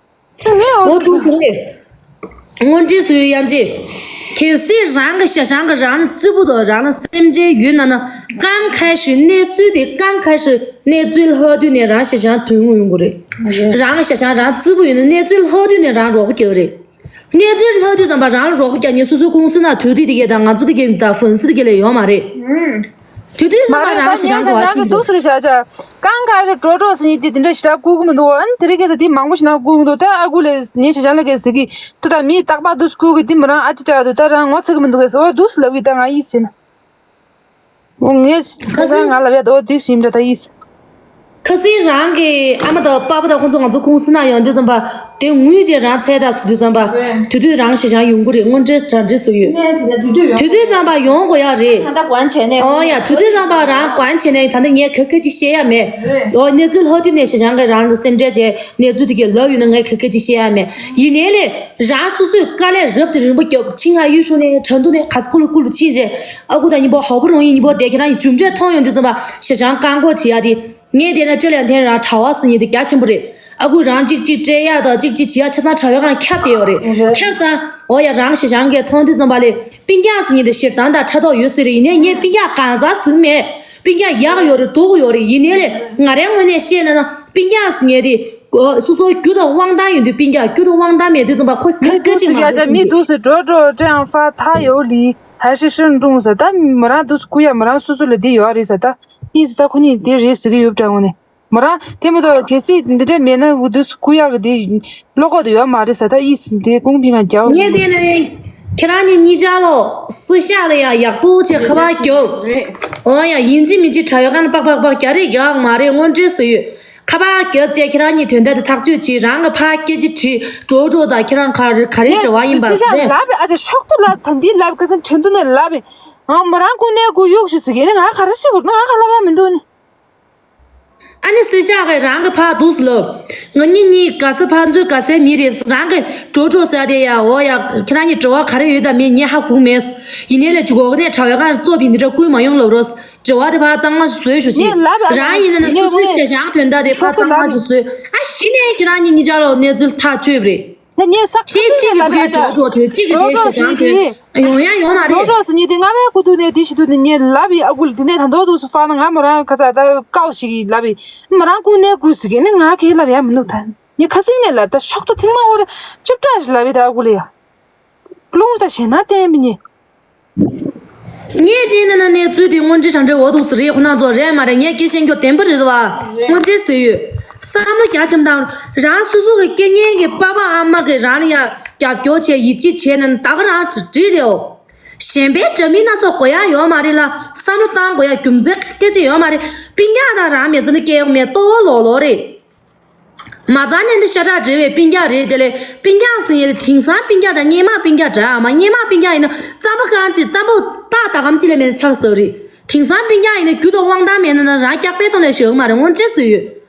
འོ་ཐུགས་སུ་རེད། དངོས་འབྲེལ་སུ་ཡོད་ཡང་ཅི། གལ་སྲིད་རང་གི་ཞེ་ཞང་གི་རང་ལ་རྩི་པོ་དང་རང་ལ་སེམས་ཁྲལ་ཡོད་ན་ན་གང་ཁ་ཤི་གནས་ཚུལ་དེ་གང་ཁ་ཤི་གནས་ཚུལ་ལྷག་དུས་ནས་རང་ཞེ་ཞང་དོན་དངོས་ཡོང་གི་རེད། རང་གི་ཞེ་ཞང་རང་རྩི་པོ་ཡོད་ན་གནས་ཚུལ་ལྷག་དུས་ནས་རང་རོགས་པ་རྒྱག་གི་རེད། གནས་ཚུལ་ལྷག་དུས་ཙམ་པ་རང་ལ་རོགས་པ་རྒྱག་ཉེ་སོ་སོའི་ཀུང་སི་ན་དོད་དེ་དེ་གས་དང་ང་ཚོ་དེ་གས་དང་ཧྥོན་སི་དེ་གས་ལས་ཡོད་མ་རེད། དེ་དུས་ཙམ་པ་རང་ཞེ་ཞང་གོ་བ་ཞིག་འདུག་སུ་རེད་ཤག་ཅག་གང་ག་རེ་འགྲོ་འགྲོ་ཟེར་ནི་དེ་དེ་འདྲ་ཞེ་དྲག་བསྐུལ་གི་མི་འདུག་ཨ་ནི་དེ་རིང་ཁ་སང་དེ་མང་པོ་ཞིག་ན་བསྐུལ་གི་འདུག་ད་ཨ་ཁུ་ལས་ངའི་ཞེ་ཞང་ལ་གས་ཟེར་གི་འདུག་ད་མི་རྟག་པར་འདུག་བསྐུལ་གི་དེ་མོ་རང་ཨ་ཅི་དྲག་འདུག་ད་རང་ངོ་ཚ་གི་མི་འདུག་གས་ཟེར། འོ་འདུག་སུ་ལབ་གི་ད་ང་ཡིད་ཟིན། འོ་ངས་ཁ་སང་ང་ལབ་ཡ་ད་འོ་དེ་ཞིམ་འདྲ་ད་ཡིད་ཟིན། ཁ་སང་རང་གི་ཨ་མ་དང་པ་ཕ་དང་ཁོང་ཚོ་ང་ཚོ་ཀུང་སི་ན་ཡོང་དུས་ཙམ་པ་དེ་དངུལ་དེ་རང་ཚད་ད་སུ་དུས་ཙམ་པ་དེ་དུས་རང་ཞེ་ཞང་ཡོང་གི་རེད། དངོས་འབྲེལ་གྲ་འབྲེལ་སུ་ཡོད། དེ་དུས་ཙམ་པ་ཡོང་དགོས་ཡ་རེད། ད་ལྟ་གོན་བྱས་ནས། ཨོ་ཡ་དེ་དུས་ཙམ་པ་རང་གོན་བྱས་ནས་ད་ལྟ་ངས་ག་ག་ཅིག་བཤད་ཡ་མེད། ཨོ་གནས་ཚུལ་ལྷག་དུས་ནས་ཞེ་ཞང་གི་རང་ལ་སེམས་ཁྲལ་བྱས་གནས་ཚུལ་དེ་གས་ལབ་ཡོད་ན་ངས་ག་ག་ཅིག་བཤད་ཡ་མེད། ཡིན་ནའི་ལས་རང་སོ་སོས་དཀའ་ལས་རབ་དང་རིམ་པ་བརྒྱབ་ཆིང་ཧ་ཡུས་ཤུ་ནས་གྲ་འདུ་ནས་ག་ས་ཀུ་ལུ་ཀུ་ལུ་ཕྱིན་རྗེས་ཨ་ཁུ་དང་གཉིས་པོ་ཧོ་པོ་རོང་ཡིན་གཉིས་པོ་བསྡད་ཁྱེད་རང་གི་གྲུབ་འབྲས་མཐོང་ཡོང་དུས་ཙམ་པ་ཞེ་ཞང་བཀག་འགོག་བྱེད་ཡ་དེ། ངས་བལྟས་ན་ཅོ་ལེ་ཐེན་རང་གྲྭ་བ་ཟེར་མཁན་དེ་རྒྱ་ཆེན་པོ་རེད། ཨ་ཁུ་རང་གཅིག་གཅིག་སྤྲད་ཡག་དང་གཅིག་གཅིག་བྱེད་ཡག་ཆ་ཚང་གྲྭ་བའི་སྒང་ཁྱབ་བསྡད་ཡོད་རེད། ཁྱབ་ཙང་འོ་ཡ་རང་ཞེ་ཞང་གིས་མཐོང་དུས་ཙམ་པ་ལས་སྤུན་ཀྱག་ཟེར་མཁན་དེ་ཞེ་སྡང་དང་ཕྲག་དོག་ཡོད་ཟེར་རེད། ཡིན་ནའི་ངས་སྤུན་ཀྱག་གང་ཟག་ཟེར་མེད། སྤུན་ཀྱག་ཡག་ཡོད་རེད་སྡུག་ཡོད་རེད། ཡིན་ནའི་ལས་ང་རའི་ངོས་ནས་བཤད་ན་ན་སྤུན་ཀྱག་ཟེར་མཁན་དེ་སོ་སོའི་རྒྱུ་དང་དབང་ཐང་ཡོད་དུས་སྤུན་ཀྱག་རྒྱུ་དང་དབང་ཐང་མེད་དུས་ཙམ་པ་ཁོ་ག་ག་ཅིག་མ་རེད་ཟེར་མི་གི། 都是着着这样发他有理还是慎重 ཟེར། ད་མོ་རང་都是 ཁུ་ཡ་མོ་རང་སོ་སོ་ལ་འདི་ཡོད་རེད་ཟེར། ད་ཨིན་ཟེར། ད་ཁོ་གཉིས་དེ་རེད་ཟེར་གི་ཡོད་པ་འདྲ་ངོ་ནས། མོ་རང་དེ་མ་གཏོགས་གལ་སྲིད་འདི་འདྲ་མེད་ན་འུ་དུས་སུ་ཀུ་ཡག་གི་དེ་བློ་ཁོག་དེ་ཡོད་མ་རེད་ཟེར། ད་ཨི་སི་དེ་ཀུང་ཕིང་ང་རྒྱག་ངས་དེ་ནས་ཁྱེད་རང་གཉིས་གཉིས་ཆ་ལོ་སུ་ཤ་ལ་ཡ་ཡག་པོ་བྱས་ཁ་པར་རྒྱོབ། འོ་ཡ་ཡིན་གཅིག་མིན་གཅིག་དྲ་བའི་སྒང་ལ་པག་པག་པག་རྒྱག་རེས་རྒྱག་མ་རེད། དངོས་འབྲེལ་སུ་ཡོད། ཁ་པར་རྒྱོབ་བྱས་ཁྱེད་རང་གཉིས་དོན་དག་དེ་ཐག་གཅོད་བྱེད། རང་གི་ཕར་སྐད་ཆ་དྲིས་འགྲོ་འགྲོ་དང་ཁྱེད་རང་ག་རེ་ག་རེ་འབྲེལ་བ་ཡིན་པ་ཟེར། ལབ་པས་ཨ་ཅག་ཤོག་ཏུ་ལབ་ད་འདི་ལབ་ཁ་སང་ཁྲེན་ཏུ་ནས་ལབ་པས། ཨ་མོ་རང་ཀུན་ནས་ཀུ་གཡུག་ཞུ་ཟེར་གི་ནི་ང་ག་རེ་ཤེས་དགོས་ང་ག་ལབ་ཡ་མི་འདུག་ནི། ཨ་ནི་སུ་ཤག་གིས་རང་གི་ཕར་འདུག་སེ་ལབ། ང་གཉིས་གཉིས་དགའ་ས་ཕར་འཛུལ་དགའ་སའི་མི་རེད། རང་གི་འགྲོ་འགྲོ་ཟེར་དེ་ཡ། འོ་ཡ་ཁྱེད་རང་གཉིས་འབྲེལ་བ་ག་རེ་ཡོད་དམ་མེད་ངས་ཧ་གོ་མེད། ཡིན་ནའི་ལས་འཇུག་གོ་གི་ནས་དྲ་བའི་སྒང་ལ་རྩོད་པའི་འདི་འདྲ་བསྐུལ་མ་ཡོང་ལབ་རོགས། འབྲེལ་བ་དེ་ཕར་གཙང་མ་ཞིག་བཟོས་ཞུ་ཞིག་ངས་ལབ་པ་རང་ཡིན་ན་ན་ངས་སུ་སུའི་ཞེ་ཞང་དོན་དག་དེ་ཕར་ཁོ་གཙང་མ་ལབ་ཞིག་བཟོས། ཨ་གཞི་ནས་ཁྱེད་རང་གཉིས་གཉིས་ཆ་ལ་གནས་ཚུལ་ཐག་ཆོད་པ་རེད། ད་ངས་ས་ཁ་ཤས་གཅིག་གཅིག་གི་ལབ་ཡ་ཅག་འགྲོ་འགྲོ་དོན་གཅིག་གི་འགྲོ་དེ་འགྲོ་ཞེ་ཞང་ཟེར་དོན་གྱི་ཡོང་ཡ་ཡོང་མ་འགྲོ་རེད། འགྲོ་ཟེར་ཉིན་དེ་ང་བས་ཁུ་ཐུག་ནས་དེ་ཞིག་ཐུག་ནས་ངས་ལབ་ཡི། ཨ་ཁུ་ལ་དེ་ནས་ད་མདོ་འདུག་སུ་ཕར་ན་ང་མོ་རང་ཁ་ཚ་ད་ཀའོ་ཞིག་ལབ་ཡི། མོ་རང་ཀུན་ནས་ཀུ་ཟེར་གི་ནས་ང་གས་ལབ་ཡ་མི་འདུག་ད་ངས་ཁ་སིང་ནས་ལབ་ད་ཤོག་ཏུ་ཐིག་མ་འོ་རེ་ཅིབ་ཏྲ་ཞིག་ལབ་ཡི་ད་ཨ་ཁུ་ལ་ཡ། རླུང་ད་ཞེ་ན་བསྟན་པ་ཉེ། ངས་བལྟས་ན་ན་གནས་ཚུལ་དེ་དངོས་འབྲེལ་དྲང་འབྲེལ་འོ་འདུག་སེ་རེད། ཁོ་ན་ཚོ་རེད་མ་རེད། ངས་སྐད་ཆ་བཤད་རྒྱུ་བདེན་པ་རེད་བ། དངོས་འབྲེལ་ཟེར་ཡོད། བསམ་བློ་རྒྱ་ཆེན་པོ་བཏང་། རང་སོ་སོ་གི་སྐྱེ་གཉེན་གྱི་པ་ཕ་ཨ་མ་གིས་རང་ལ་ཡ་རྒྱབ་སྐྱོར་བྱས་ཡིད་ཆེས་བྱས་ན་ད་ག་རང་བྲིས་རེད་འོ། གཞན་པའི་འདྲ་མིན་སྣ་ཚོགས་དགོས་ཡ་ཡོད་མ་རེད་ལ། བསམ་བློ་བཏང་དགོས་ཡ་རྒྱུ་མཚན་སྐད་ཆ་ཡོད་མ་རེད། སྤུན་ཀྱག་དང་རང་མི་ཚེ་ནི་སྐྱེལ་ཡོང་མེད། ལྟོ་བ་ལོག་ལོག་རེད། མ་རྩ་ནས་འདི་ཤ་ཁྲག་འབྲེལ་བའི་སྤུན་ཀྱག་རེད། དེ་ལས་སྤུན་ཀྱག་ཟེར་ཡས་དེང་སང་སྤུན་ཀྱག་དང་སྔོན་མ་སྤུན་ཀྱག་འདྲ་མ། སྔོན་མ་སྤུན་ཀྱག་ཡིན་ན་རྩམ་པ་རྐང་གཅིག་རྩམ་པ་པགས་ད་གམ་གཅིག་ལས་མེད་ན་ཆགས་སོ་རེད། དེང་སང་སྤུན་ཀྱག་ཡིན་ན་རྒྱུ་དང་དབང་ཐང་མེད་ན་ན་རང་སྐྱག་པའི་ཐོག་ནས་བཞག་མ་རེད། དངོས་འབྲེལ་སུ་ཡོད།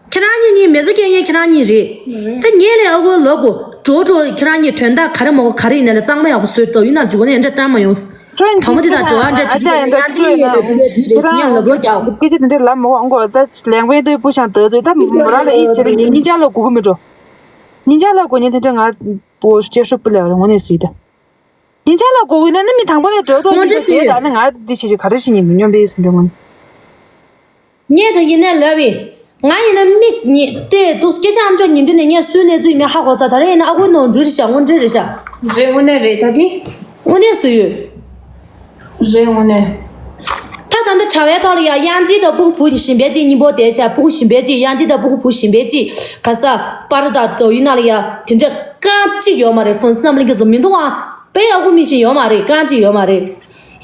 ཁྱེད་རང་གཉིས་གཉིས་མི་ཚེ་སྐྱེལ་མཁན་ཁྱེད་རང་གཉིས་རེད། ད་ངས་ལས་ཨ་ཁུ་ལབ་དགོས། འགྲོ་འགྲོ་ཁྱེད་རང་གཉིས་དོན་དག་ག་རེ་མོ་ག་རེ་ཡིན་ན་ལས་གཙང་མ་ཡག་པོ་བཟོས་ཏོ་ཡིན་ན་འཇུག་ནས་འདྲ་བཏང་མ་ཡོང་། བུ་མོ་འདི་དང་འབྲེལ་བ་འདྲ་བྱེད་ཀྱི་ཡོད་ན་ཡང་ཅི་ཡིན་ལབ་རོགས་རྒྱག་སྐད་ཆ་འདི་འདྲ་ལབ་མ་འོང་གོ། ད་ལེང་པའི་དུས་བུ་ཞང་དུ་ཚོད་ད་མོ་རང་ལ་ཨི་ཟེར་ནས་ཉིན་ཅག་ལ་སྒུག་གི་མི་འགྲོ། ཉིན་ཅག་ལ་སྒུག་ཉིན་དེ་འདྲ་ང་བུ་ཅེ་ཧྲུབ་པུ་ལ་རེ་ངོ་ནས་སུས་ད། ཉིན་ཅག་ལ་སྒུག་ཡིན་ན་ནི་མི་དང་པོ་ལས་འགྲོ་འགྲོ་ཉིན་དེ་ད་ནི་ང་འདི་བྱེད་ཀྱི་ག་རེ་བྱེད་ཉིན་སྙོམས་པའི་སུ་འགྲོ་ངོ་ནས། ངས་ད་ཡིན་ནས་ལབ་ཡིན། ང་ཡིན་ན་མིག་ཉེ་དེ་འདུག་སྐད་ཆ་ཨམ་ཅོག་ཉན་དུས་ནས་ངས་སུའི་གནས་ཚུལ་ཡིན་མིན་ཧ་གོ་ས། ད་རེས་ཡིན་ན་ཨ་ཁུའི་ནོར་འཁྲུལ་རེད་ཤག་དངོས་འབྲེལ་རེད་ཤག་རེད། དངོས་གནས་རེད་ད་དེ། དངོས་གནས་སུ་ཡོད། རེད་དངོས་གནས། ད་ད་འདི་དྲ་བའི་ཐོག་ལ་ཡ་དབྱངས་ཅན་དང་སྤུ་གུ་བུ་གཞན་པའི་གཅིག་གཉིས་པོ་དེ་ཤ། སྤུ་གུ་གཞན་པའི་གཅིག་དབྱངས་ཅན་དང་སྤུ་གུ་བུ་གཞན་པའི་གཅིག་ག་ས་པར་དང་དོ་ཡིན་ན་ལ་ཡ་དེ་འདྲ་རྐང་གཅིག་ཡོད་མ་རེད། ཧྥོན་སི་རྣམས་ལ་གི་བཟོ་མི་འདུག་ཨ། པའི་ཨ་ཁུ་མི་ཤེས་ཡོད་མ་རེད། རྐང་གཅིག་ཡོད་མ་རེད།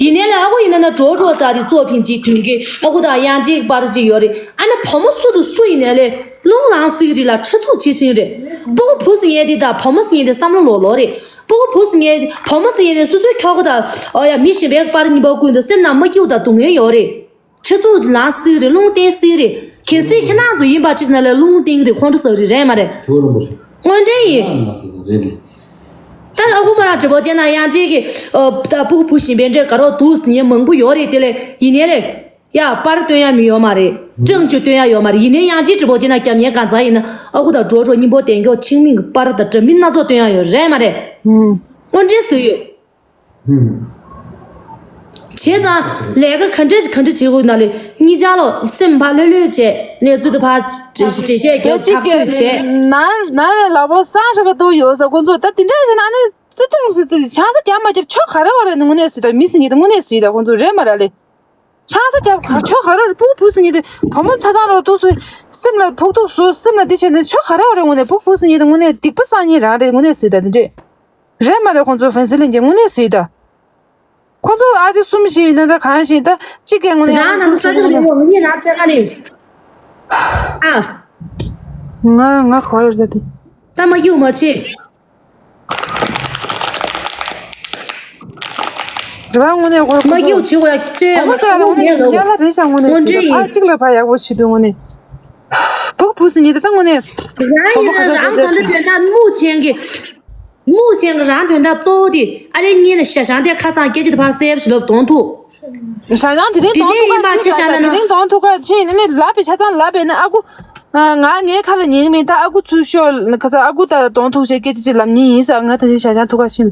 ཡིན་ནའི་ལ་ཨ་ཁུ་ཡིན་ན་ན་འགྲོ་འགྲོ་ས་དེ་གཙོ་ཕིན་གཅིག་དོན་གི་ཨ་ཁུ་དང་དབྱངས་ཅན་པར་གཅིག་ཡོད་རེད། ཨ་ནི་བུ་མོ་སུ་དང་སུ་ཡིན་ནའི་ལས་རླུང་ལངས་སྲིད་རེད་ལ་ཁྲི་ཚོ་ཆེ་ཤིང་རེད། སྤུ་གུ་བུ་སུ་ཡིན་དེ་དང་བུ་མོ་སུ་ཡིན་དེ་བསམ་བློ་ལོག་ལོག་རེད། སྤུ་གུ་བུ་སུ་ངའི་བུ་མོ་སུ་ཡིན་ནས་སོ་སོའི་ཁྱོ་ག་དང་ཨོ་ཡ་མི་གཞན་པའི་པར་གཉིས་པ་ཀུན་ཏུ་སེམས་ནང་མ་སྐྱིད་དང་སྡུག་བསྔལ་ཡོད་རེད། ཁྲི་ཚོ་ལངས་སྲིད་རེད། རླུང་བསྟན་སྲིད་རེད། གལ་སྲིད་ཁྱེད་རང་ཚོ་ཡིན་པ་ཅི་ཞིག་ན་ལས་རླུང་བསྟན་རེད། ཁོང་ཁྲོ་ཟ་རེད། རེད་མ་རེད། དངོས་འབྲེལ་ཡིན། ད་ཨ་ཁུ་མོ་རང་དྲི་བ་བྱས་ན་དབྱངས་ཅན་གྱི་ཨ་ད་སྤུ་གུ་བུ་གཞན་པའི་འདྲ་དགའ་རོགས་འདུག་ཟེར་མཁན་མང་པོ་ཡོད་རེད། དེ་ལས་ཡིན་ནའི་ལས། ཡ་པར་སྟོན་ཡ་མི་ཡོད་མ་རེད། ཀྲང་ཅོ་སྟོན་ཡ་ཡོད་མ་རེད། ཡིན་ནའི་དབྱངས་ཅན་དྲི་བ་བྱས་ན་རྒྱབ་ཉེ་གང་ཚང་ཡིན་ན་ཨ་ཁུ་དང་འགྲོ་འགྲོ་གཉིས་པོ་བདེ་མགྱོགས་ཆིང་མིང་གི་པར་དང་འདྲ་མིན་སྣ་ཚོགས་སྟོན་ཡ་ཡོད། རེད་མ་རེད། ཧུམ། དངོས་འབྲེལ་སུ་ཡོད། ཧུམ། བྱས་ཙང་ལས་ཀ་ག་འདྲ་ག་འདྲ་བྱེད་དགོས་ན་ལས་གཉིས་ཆ་ལོ་སེམས་ཕར་ལྷོད་ལྷོད་བྱས། གནས་ཚུལ་དུ་ཕར་འགྲེལ་བཤད་རྒྱབ་ཐག་གཅོད་བྱས། ནང་ནང་ལས་ལག་པ་སང་ཧྲ་ག་འདུག་ཡོད་ས་ཁོང་ཚོ་ད་དེ་འདྲ་བྱས་ན་ཨ་ནི་བརྩེ་དུང་སུ་དེ་ཆང་ས་རྒྱབ་མ་རྒྱབ་ཆོ་ག་རེ་བ་རེད། དངོས་གནས་སུ་ད་མི་སྲིད་ཉིད་དེ་དངོས་གནས་སུ་ད་ཁོང་ཚོ་རེད་མ་རེད་ལས། ཆང་ས་རྒྱབ་ག་ཆོ་ག་རེ་རེད། སྤུ་གུ་བུ་སྲིད་ཉིད་དེ་བུ་མོ་ཆ་ཚང་ལོ་ཏོག་སུ་སེམས་ལ་ཕོག་ཐུག་སུ་སེམས་ལ་དེ་བྱས་ནས་ཆོ་ག་རེ་བ་རེད། དངོས་གནས་སྤུ་གུ་བུ་སྲིད་ཉིད་དེ་དངོས་གནས་སྡིག་པ་བསགས་ཉིད་རང་རེད། དངོས་གནས་སུ་ད་དེ་འདྲས་རེད་མ་རེད། ཁོང་ཚོ་ཧྥན་སི་ལིན་གྱི་དངོས་གནས་སུ་ད། ཁོ་ཚོ་ཨ་ཅེ་གསུམ་ཞིག་ཡིན་ན་ད་གང་ཞིག་ད་གཅིག་གིས་དངོས་གནས་རང་ནང་དུ་ས་ཆ་ལ་ཡོང་ངེད་རང་ཚེ་ཁ་ནས། ཨ། ང་ང་གོ་ཡོད་ད་དེ། ད་མ་སྐྱིད་མ་བྱེད། རེ་བ་དངོས་གནས་ཁོ་མ་སྐྱིད་བྱེད་དགོས་ཡ་ཅེ་ཡ་མ་ས་ལ་དངོས་གནས་ཡ་ལ་རེད་ཤག་དངོས་གནས་དངོས་འབྲེལ་ཡིན། ཕར་གཅིག་ལ་ཕར་ཡག་པོ་བྱེད་དུས་དངོས་གནས། སྤུ་གུ་བུ་སྲིད་ཉིད་དེ་ད་དངོས་གནས། རང་ཡིན་ན་རང་གང་འདྲ་དོན་དག་སྨུག་ཆེན་གྱི། སྨུག་ཆེན་གྱི་རང་དོན་དག་གཙོ་བོ་དེ་ཨ་ལེ་གཉིས་ལ་ཤ་ཞང་དེ་ཁ་སང་སྐད་ཆ་དེ་ཕར་གསལ་པོ་ཞིག་ལབ་གདོང་ཐུག་ཤ་ཞང་དེ་རིང་དེ་གདོང་ནས་ཐུག་ཡིན་པ་ག་ཆེ་ཤ་ན་ན། དེ་རིང་གདོང་ཐུག་ག་ཆེ་ནི་ལབ་པའི་ཆ་ཚང་ལབ་པས་ན་ཨ་ཁུ། ང་ངའི་ཁ་ལ་ཉན་གི་མིན། ད་ཨ་ཁུ་ཚུར་ཤོག་ཁ་སང་ཨ་ཁུ་ད་གདོང་ཐུག་བྱས་སྐད་ཆ་ཅིག་ལབ་ཉན་ཡིན་ས། ང་ད་ཆ་ཤ་ཞང་ཐུག་ག་ཤིམ།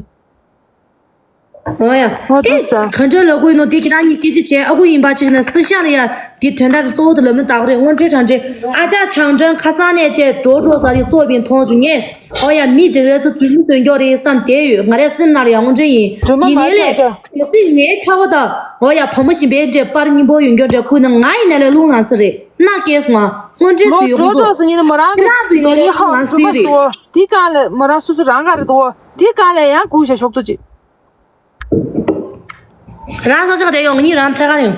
འོ་ཡ། ཨོ་དེ་ཐུག་ས། ག་འདྲ་ལབ་དགོས་ནོ་དེ་ཁྱེད་རང་གཉིས་སྐད་ཆ་བྱས་ཨ་ཁུ་ཡིན་པ་ཆེ་ཤ་ན་སུ་ཤ་ལ་ཡ་དེ་དོན་དག་དེ་གཙོ་བོ་དེ་ལབ་ན་དག་རེད། དངོས་འབྲེལ་དྲང་འབྲེལ་ཨ་ཅག་ཆང་ཁྲང་ཁ་སང་ནས་བྱས་འགྲོ་འགྲོ་ཟ་རེད་གཙོ་བོ་ཡིན་མཐོང་བྱུང་ངས། ཨོ་ཡ་མི་དེ་རེ་ཚོ་རྫུན་མ་རྫུན་སྐྱོག་རེད་བསམ་བསྡད་ཡོད། ང་རའི་སེམས་ནང་ལ་ཡང་དངོས་འབྲེལ་ཡིན། རྫུན་མ་ཡིན་མ་ནའི་ལས་ཆགས་ཆགས། གལ་སྲིད་ངའི་ཁྱོ་ག་དང་ཨོ་ཡ་བུ་མོ་གཞན་པའི་འདྲའི་པར་སྙིང་པོ་ཡོད་མཁན་འདྲ་བརྐུས་ན་ང་ཡིན་ན་ལས་རླུང་ལངས་ས་རེད། མནའ་སྐྱེལ་སོང་ང་། དངོས་འབྲེལ་མོ་སུ་ཡོད་འགྲོ་ཁོང་ཚོ། འགྲོ་ཟེར་ཉིན་མོ་རང་གི་ཁྱེད་རང་ཚོ་ཡིན་ནའི་ལས་རླུང་ལངས་ས་རེད། དེའི་སྒང་ལ་མོ་རང་སོ་སོ་རང་ག་རེད་དོ། དེའི་སྒང་ལ་ཡང་སྒུག་བྱ་ཤོག་ཏུ་ཅིག་རང་ས་ཆ་དེ་ཡོང་ངེད་གཉིས་རང་ཚད་ག་ཡོང་།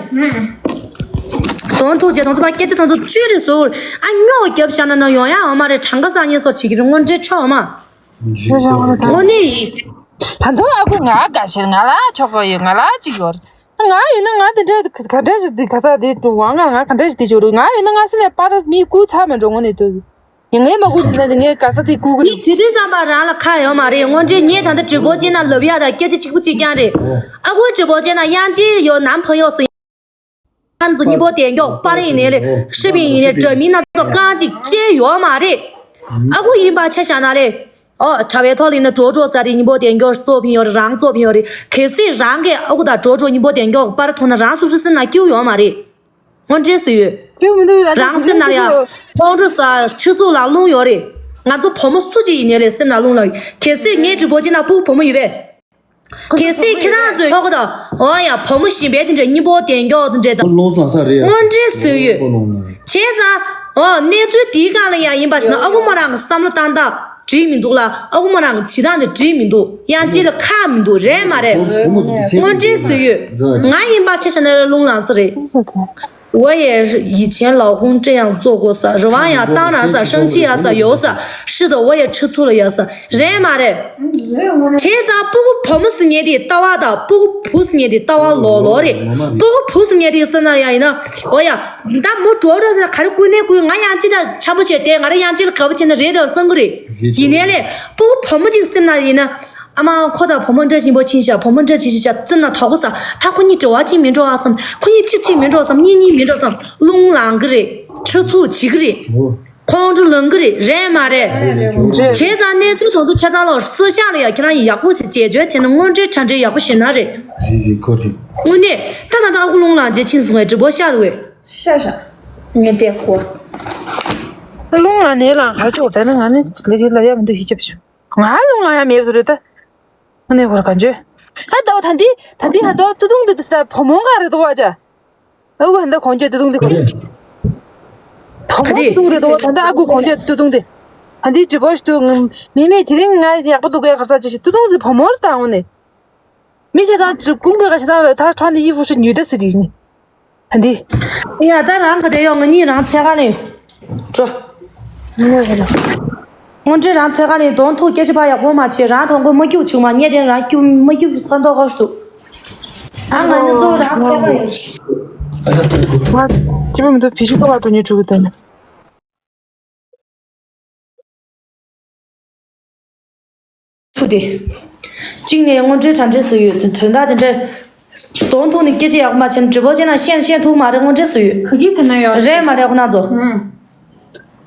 དོན་ཐུག་རྗེས་དོན་ཚོ་པ་སྐད་ཆ་དོན་ཚོ་བཅུ་རེ་ཟུར་ཨ་སྨྱོ་རྒྱབ་བཞག་ན་ན་ཡོང་ཡ་འོ་མ་རེད། གྲངས་ཀ་སང་ཉེས་སོགས་བྱེད་ཀྱི་རེད། དངོས་འབྲེལ་ཆོག་མ། དངོས་གནས་ཡིན། ད་དུང་ཨ་ཁུ་ང་དགའ་ཤེར་ང་ལ་ཆོག་གོ་ཡོད། ང་ལ་གཅིག་ཡོད་རེད། ང་ཡོད་ན་ང་དེ་འདྲ་ག་འདྲ་ཞིག་དེ་ག་ས་དེ་དུ་ཝང་ང་ང་ག་འདྲ་ཞིག་དེ་ཞིག་རེད། ང་ཡོད་ན་ང་སེམས་ནས་པར་མི་བརྐུ་ཚར་མེད་འགྲོ་དངོས་གནས་དུ། ངས་མ་བརྐུ་དེ་འདྲ་དེ་ངས་ག་ས་དེ་བརྐུ་གི་རེད། དེ་དུས་ཙམ་པ་རང་ལ་ཁ་ཡོད་མ་རེད། དངོས་འབྲེལ་ངས་ད་ལྟ་དྲི་བ་བྱས་ན་ལབ་ཡ་ད་སྐད་ཆ་གཅིག་པུ་གཅིག་རྐྱང་རེད། ཨ་ཁུའི་དྲི་བ་བྱས་ན་དབྱངས་ཅན་ཡོད་ནམ་ཕ་ཡོད་སུ་ཡང་ཚོ་གཉིས་པོ་དེ་མགྱོགས་པར་ཡིན་ནའི་ལས་ཧྲི་པིན་ཡིན་ནའི་འདྲ་མིན་སྣ་ཚོགས་རྐང་གཅིག་ཅེས་ཡོད་མ་རེད། ཨ་ཁུ་ཡིན་པ་ཆ་བཞག་ན་ལས། ཨོ་དྲ་བའི་ཐོག་ལ་ཡིན་ན་འགྲོ་འགྲོ་ས་རེད། གཉིས་པོ་དེ་མགྱོགས་གཙོ་ཕིན་ཡོད་རེད། རང་གཙོ་ཕིན་ཡོད་རེད། གལ་སྲིད་རང་གིས་ཨ་ཁུ་དང་འགྲོ་འགྲོ་གཉིས་པོ་དེ་མགྱོགས་པར་མཐོང་ན་རང་སོ་སོའི་སེམས་ནང་སྐྱིད་པོ་ཡོད་མ་རེད། དངོས་འབྲེལ་སུ་ཡོད། སྐྱིད་པོ་མི་འདུག་ཨ་ཅག་རང་སེམས་ནང་ལ་ཡ་ཁོང་ཁྲོ་ཟ་ཆུ་ཚོད་ལ་རླུང་ཡོད་རེད། ང་ཚོ་བུ་མོ་སུ་གཅིག་ཡིན་ནའི་ལས་སེམས་ནང་རླུང་ལ་གལ་སྲིད་ངའི་གྲི་བོ་ཅི་ན་སྤུ་བུ་མོ་ཡོད་པས། གལ་སྲིད་ཁྱེད་རང་ཚོའི་ཁྱོ་ག་དང་འོ་ཡ་བུ་མོ་གཞན་པའི་དེ་འདྲ་གཉིས་པོ་དེ་མགྱོགས་དེ་འདྲ་དང་། ལོང་ཙང་ས་རེད། དངོས་འབྲེལ་ཟེར་ཡོད། ལོང་ལོང་ལ། བྱས་ཙང་འོ་གནས་ཚུལ་དེའི་སྒང་ལ་ཡ་ཡིན་པ་ཞིག་ན་ཨ་ཁུ་མོ་རང་གི་བསམ་བློ་བཏང་སྟངས་འགྲིག་མི་འདུག་ལ། ཨ་ཁུ་མོ་རང་གི་བྱེད་སྟངས་དེ་འགྲིག་མི་འདུག་དབྱངས་ཅན་ལ་ཁག་མི་འདུག་རེད་མ་རེད། དངོས་འབྲེལ་ཟེར་ཡོད། ང་ཡིན་པ་ཆ་བཞག་ན་རླུང་ལངས་ས་རེད། 我也是以前老公这样做过噻， རི་དབང་ཡང་བཏང་རང་ས་生气ཡ་ས有ས 是的，我也吃醋了ཡ་ས་རེད་མ་རེད། བྱས་ཙང་སྤུ་གུ་བུ་མོ་ཟེར་མཁན་དེའི་ལྟ་བ་དང་སྤུ་གུ་བུ་ཟེར་མཁན་དེའི་ལྟ་བ་ལོག་ལོག་རེད། སྤུ་གུ་བུ་ཟེར་མཁན་དེའི་སེམས་ན་ཡང་ཡིན་ན་འོ་ཡ། ད་མོ་འགྲོ་འགྲོ་ཟེར་ག་རེ་ཀུན་ནས་ཀུན་ང་དབྱངས་ཅན་དང་འཆམ་པོ་བྱས་ཏེ་ང་རང་དབྱངས་ཅན་ལ་དགའ་པོ་བྱས་ན་རེད་དོ་བསམ་གི་རེད། ཡིན་ནའི་ལས་སྤུ་གུ་བུ་མོ་གཅིག་སེམས་ན་ཡིན་ན། ཨ་མ་ཁོ་དང་བུ་མོ་འདྲ་ཞིམ་པོ་ཕྱིན་ཤག་བུ་མོ་འདྲ་ཅི་ཞིག་བྱ་བཙུན་ན་དོག་པོ་ཟ། ད་ཁོ་གཉིས་འབྲེལ་བ་གཅིག་མིན་འགྲོ་ཨ་བསམ། ཁོ་གཉིས་གཅིག་གཅིག་མིན་འགྲོ་བསམ། གཉིས་གཉིས་མིན་འགྲོ་བསམ། རླུང་ལངས་གི་རེད། ཁྲི་ཚུགས་བྱེད་གི་རེད། ཁོང་ཁྲོ་ལངས་གི་རེད། རེད་མ་རེད། བྱས་ཙང་གནས་ཚུལ་དང་དུ་ཆ་ཚང་ལོག་སུ་ཤག་ལ་ཡ་ཁྱེད་རང་ཡིས་ཡག་པོ་བྱེད་བྱེད་བརྗོད་བྱས་ན་དངོས་འབྲེལ་དྲ་འབྲེལ་ཡག་པོ་བྱེད་ན་རེད། རེད་རེད་ཁོ་རེད། དངོས་གནས་ད་ད་ད་ཨ་ཁུ་རླུང་ལངས་རྗེས་ཕྱིན་སོང་བའི་འབྲི་བོ་ཤག་འདུག་བས། ཤ་ཤ། ངས་བལྟས་གོ། རླུང་ལངས་ནས་ལངས་ག་ཅིག་ད་ནི་ང་ནི་ལས་ཀའི་ལབ་ཡ་མི་འདུག་ཤི་ཁྱབ་ཤུ། ང་རླུང་ལངས་ཡ་མེད་བཟོ་རེད་ད། ཨ་ནི་བར་ག་འཇོད། ད་ད་བ་ད་འདི་ད་འདི་ཧ་ད་ཏུ་ཏུང་འདི་ད་བུ་མོ་ག་རེད་དོ་བ་ཅ། ཨ་ཁུ་ཧ་ད་གོང་འཇོད་ཏུ་ཏུང་འདི་གོ། བུ་མོ་ཏུ་ཏུང་རེད་དོ་ད་ད་ཨ་ཁུ་གོང་འཇོད་ཏུ་ཏུང་འདི། ད་འདི་ཇི་བོ་ཞིག་ཏུ་མི་མེད་དེ་རིང་ང་ཡག་པོ་འདུག་གས་ག་ས་ཅི་ཞིག་ཏུ་ཏུང་འདི་བུ་མོ་རེད་ད་འོ་ནི། མི་ཆེ་ཚང་ཅིག་ཀུང་གི་ག་ཆེ་ཚང་ལ་ད་ཁྲོ་ནི་ཡི་ཧྥུ་ཧྲི་ཉུས་ཏེ་སི་རིག་ནི། ཨ་འདི། ཡ་ད་རང་ག་དེ་ཡོང་ང་གཉིས་རང་འཚོལ་ག་ལེན། འགྲོ། སྔོན་འགྲོས་རང་འཚོལ་ག་ལེན་གདོང་ཐུག་སྐད་ཆ་ཕར་ཡག་པོ་མ་བྱེད་རང་དང་པོ་མ་སྐྱུག་བྱུང་མ་ཉེ་དེ་རང་སྐྱུག་མ་སྐྱུག་ཚོན་མདོག་ཁ་ཤུ་འདུག་ཨ་ང་གཉིས་གཙོ་བོ་རང་འཚོལ་ག་ལེན། ང་སྐྱིད་པོ་མི་འདུག་བེད་སྤྱོད་ཀ་བ་འགྲོ་ཉེ་ཕྲུ་གུ་དེ་ནི། ཐུག་སྟེ། གཅིག་ནས་སྔོན་འགྲོའི་དྲ་འདྲེ་བཟོས་ཡོད་དོན་དག་དེ་འདྲ། གདོང་ཐུག་ནས་སྐད་ཆ་ཡག་པོ་མ་བྱས་ན་གྲོད་པ་ཅན་ན་ཤེས་ཤེས་ཐུག་མ་རེད་སྔོན་འགྲོ་བཟོས་ཡོད། ག་གི་དེ་ན་ཡོད་རེད་མ་རེད་ཁོ་ན་ཚོ།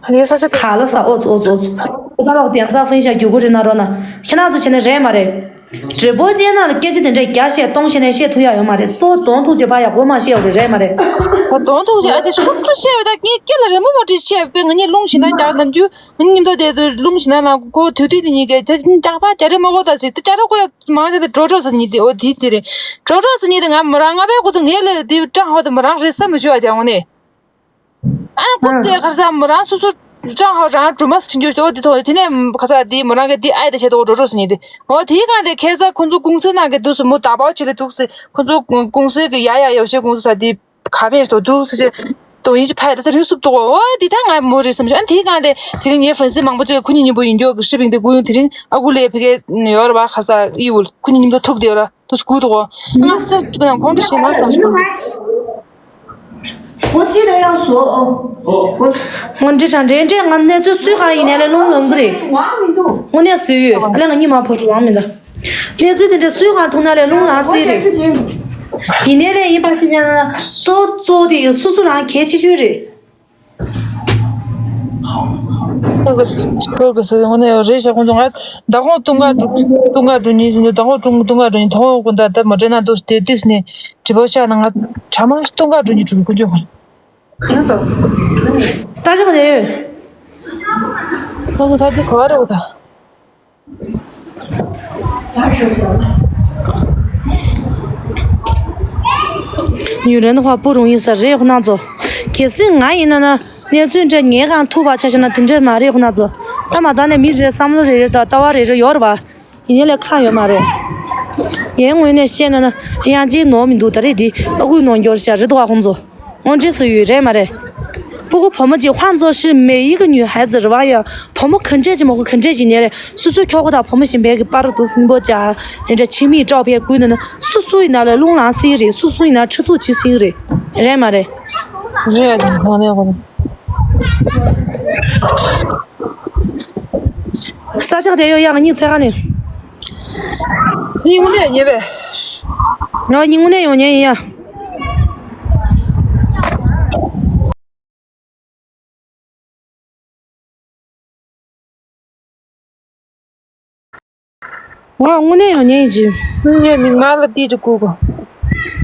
ཨ་ལས་ས་ཆ་ག་ལ་ས་ཨོ་ཙོ་ཨོ་ཙོ་ཨོ་ཙོ། ཁོ་ཚ་ལོག་དེ་ཚ་ཕན་ཤ་རྒྱུ་གུ་རེད་ན་རོ་ན་ཁྱེད་ན་ཚོ་བྱས་ནས་རེད་མ་རེད། གྲོད་པ་ཅན་ན་སྐད་ཆ་དེ་འདྲ་རྒྱ་བཤད་སྟོང་བཤད་ནས་བཤད་ཐུབ་ཡ་ཡོད་མ་རེད་གཙོ་བོ་གདོང་ཐུག་བྱས་པ་ཡག་པོ་མ་བཤད་ཡོད་རེད་མ་རེད། ད་གདོང་ཐུག་བྱས་ཨ་ཅེ་ཤུགས་ཏུ་བཤད་པ་ད་ངས་སྐད་ལ་རི་མོ་མ་བྲིས་བཤད་པས་ང་གཉིས་རླུང་ཞིག་ན་རྒྱག་ནམ་རྒྱུ། ང་གཉིས་མཉམ་དུ་བསྡད་དུས་རླུང་ཞིག་ན་ལ་ཁོ་དུས་དེ་གཉིས་ཀས་དེ་ཀྱག་པ་རྒྱ་རི་མོ་གོ་ད་ཟིག་དེ་ཅ་རོ་ཀོ་ཡ་མང་ཆེ་དེ་འགྲོ་གྲོགས་སུ་གཉིས་དེ་འོ་དེ་དེ་རེད། འགྲོ་གྲོགས་སུ་གཉིས་དེ་ང་མོ་རང་ང་པའི་གོ་དུ་ངས་ལས་དེ་ཀྲང་ཧོ་དེ་མོ་རང་རེད་བསམ་མི་ཤོད་ཨ་ཅག་འོ་ནས། ཨ་ཁོ་དེ་ཁར་ས་མོ་རང་སོ་སོ་ཀྲང་ཧོ་རང་སྒྲུབ་མ་སུ་ཕྱིན་རྒྱུ་ཞོ་དེ་ཐོག་དེ་ནས་ཁ་ས་དེ་མོ་རང་གི་དེ་ཨའི་དེ་བྱེད་དོ་འགྲོ་གྲོགས་སུ་གཉིས་དེ་འོ་དེའི་སྒང་དེ་ཁ་ས་ཁོ་ཚོ་ཀུང་སི་ནང་གི་དུས་སུ་མོ་ད་པའོ་ཆེ་ལེ་འདུག་སེ་ཁོ་ཚོ་ཀུང་སི་གི་ཡ་ཡ་ཡོ་ཤེ་ཀུང་སི་ས་དེ། ག་པས་ཏོ་འདུག་ཟེར་ཏོ་ཡིན་ཅི་ཕ་ཡ་ད་ཚ་རིང་སུབ་ཏོ་འོ་འདི་ད་ང་མོ་རེད་བསམ་ཞོ་ཨ་དེའི་སྒང་དེ་དེ་རིང་ངའི་ཧྥན་སི་མང་པོ་ཅིག་ཁུ་ཉིན་ཉིན་པོ་ཡིན་འགྱོ་གི་ཧྲི་ཕིང་དེ་གུ་ཡོང་དེ་རིང་ཨ་ཁུ་ལས་ཕ་གི་ཡོད་ར་བ་ཁ་ས་ཨི་ཝུལ་ཁུ་ཉིན་ཉིན་པོ་ཐུབ་དེ་ཡོད་ར་ཏོ་སྐུ་ཏོ་ང་སེབ་ཏུ་ན་ཁོང་ཁྲོ་ཤེས་ན་བསམ་ཞོ། ཁོ་ཅི་ལ་ཡང་སོ་ཨོ། སྔོན་འགྲེལ་དྲ་འདྲེ་འདྲེ་ང་གནས་ཚུལ་སུས་གང་ཡིན་ནས་ལས་ལུང་ལོང་གི་རེད། དངོས་གནས་སུས་ཡོད་ཨ་ལས་ང་གཉིས་མ་ཕོ་ཁྲོ་ཝང་མི་འདུག་གནས་ཚུལ་དེ་འདྲ་སུས་གང་ཐུག་ན་ལས་རླུང་ལངས་སྲིད་རེད། ཡིན་ནའི་ལས་ཡིན་པ་ཞིག་བྱས་ན་གཙོ་གཙོ་དེ་སོ་སོ་རང་གལ་ཆེ་ཤོས་རེད། ཁོ་གི་སོ་དངོས་གནས་རེད་ཤག་ཁོང་ཚོ་ང་མདང་དགོང་ཏུང་ཀ་འགྲོ་ཏུང་ཀ་འགྲོ་ཉིན་ཟིན་ཏུ་མདང་དགོང་ཀྲུང་ཏུང་ཀ་འགྲོ་ཉིན་དོ་དགོང་ཀུན་ད་ད་མ་འདྲེ་ན་འདུག་དེ་དུས་ནས་དྲི་བ་བཤད་ན་ང་གྲ་མ་ཏུང་ཀ་འགྲོ་ཉིན་འགྲོ་གི་ཀུན་སྤྱོད་ཧོན། ས་ཆ་ག་དེ་ཡོད། ཁོང་ཚོ་ད་དེ་ག་བ་རེད་འོ་ད། ཉུ་རན་ཧྭ་པུ་རུང་ཡིན་ས་རེད་ཁོ་ན་ཚོ། གལ་སྲིད་ང་ཡིན་ན་ན་གནས་ཚུལ་འདྲ་ངའི་སྒང་ཐུག་པ་ཆ་བཞག་ན་དེ་འདྲ་མ་རེད་ཁོ་ན་ཚོ། ད་མ་ཚང་ནས་མི་རེ་བསམ་བློ་རེ་རེ་དང་ལྟ་བ་རེ་རེ་ཡོད་རེད་པ། ཡིན་ནའི་ལས་ཁག་ཡོད་མ་རེད། ངའི་ངོས་ནས་བཤད་ན་ན་དབྱངས་ཅན་ནོར་མི་འདུག་ད་རེས་འདི་ཨ་ཁུའི་ནོར་འགྱོར་བྱ་རེད་འདུག་ཨ་ཁོང་ཚོ། དངོས་འབྲེལ་སུ་ཡོད་རེད་མ་རེད། ཕྲུ་གུ་བུ་མོ་གཅིག་ཧོན་ཚོ་ཧྲི་མེ་ཡི་གི་ཉུ་ཧའི་ཙི་རི་བ་ཡ་བུ་མོ་ག་འདྲས་ཅིག་མོ་གུ་ག་འདྲས་ཅིག་ཉེ་རེད། སུ་སུའི་ཁྱོ་གོ་དང་བུ་མོ་ཞིག་བས་གི་པར་དུ་སིན་པོ་ཅ་རེ་འདྲ་ཆི་མི་ཀྲོ་བས་ཀུན་ནི་སུ་སུ་ཡིན་ན་ལ་རླུང་ལངས་སྲིད་རེད། སུ་སུ་ཡིན་ན་ཁྲི་ཚུགས་བྱེད་སྲིད་རེད། རེད་མ་རེད། རེད་ཨ་ཅག་ནང་ནས་གོ། ས་ཆ་དེ་ཡོད་ཡ་ང་གཉིས་འཚོལ་ག་ནས། ཉིན་དངོས་གནས་ཡོང་ཉེ་བས། ང་ཉིན་དངོས་གནས་ཡོང་ཉེ་ཡིན་ཡ། ང་དངོས་གནས་ཡོང་ཉེ་ཡིན་གྱི། ངས་མིག་དམར་ལ་ཏིས་ཀྱི་བསྐུར་གོ།